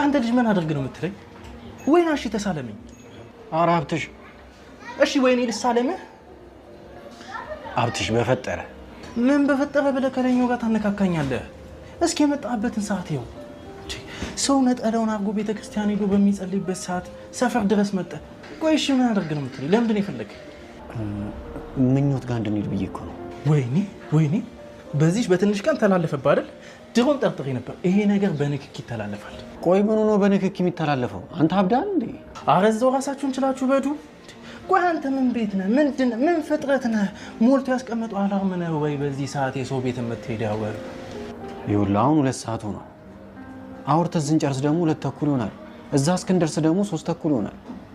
አንተ ልጅ ምን አድርግ ነው የምትለኝ? ወይና እሺ ተሳለመኝ። ኧረ ሀብትሽ፣ እሺ ወይኔ ልሳለምህ? ሀብትሽ በፈጠረ ምን በፈጠረ ብለህ ከለኛው ጋር ታነካካኛለህ? እስኪ የመጣበትን ሰዓት ይኸው። ሰው ነጠላውን አድርጎ ቤተክርስቲያን ሄዶ በሚጸልይበት ሰዓት ሰፈር ድረስ መጠ። ቆይ እሺ ምን አድርግ ነው የምትለኝ? ለምንድን ነው የፈለግህ? ምኞት ጋር እንድንሄድ ብዬ እኮ ነው። ወይኔ ወይኔ፣ በዚህ በትንሽ ቀን ተላለፈብህ አይደል? ድሮም ጠርጥሬ ነበር ይሄ ነገር በንክኪ ይተላለፋል። ቆይ ምኑ ነው በንክኪ የሚተላለፈው? አንተ አብዳል እንዴ? ኧረ እዛው ራሳችሁን ችላችሁ በዱ። ቆይ አንተ ምን ቤት ነህ? ምንድን ምን ፍጥረት ነህ? ሞልቶ ያስቀመጠው alarm ነህ ወይ በዚህ ሰዓት የሰው ቤት የምትሄደው? ይኸውልህ አሁን 2 ሰዓት ሆኗል። አውርተን ስንጨርስ ደግሞ 2:30 ይሆናል። እዛ እስክንደርስ ደግሞ 3:30 ይሆናል።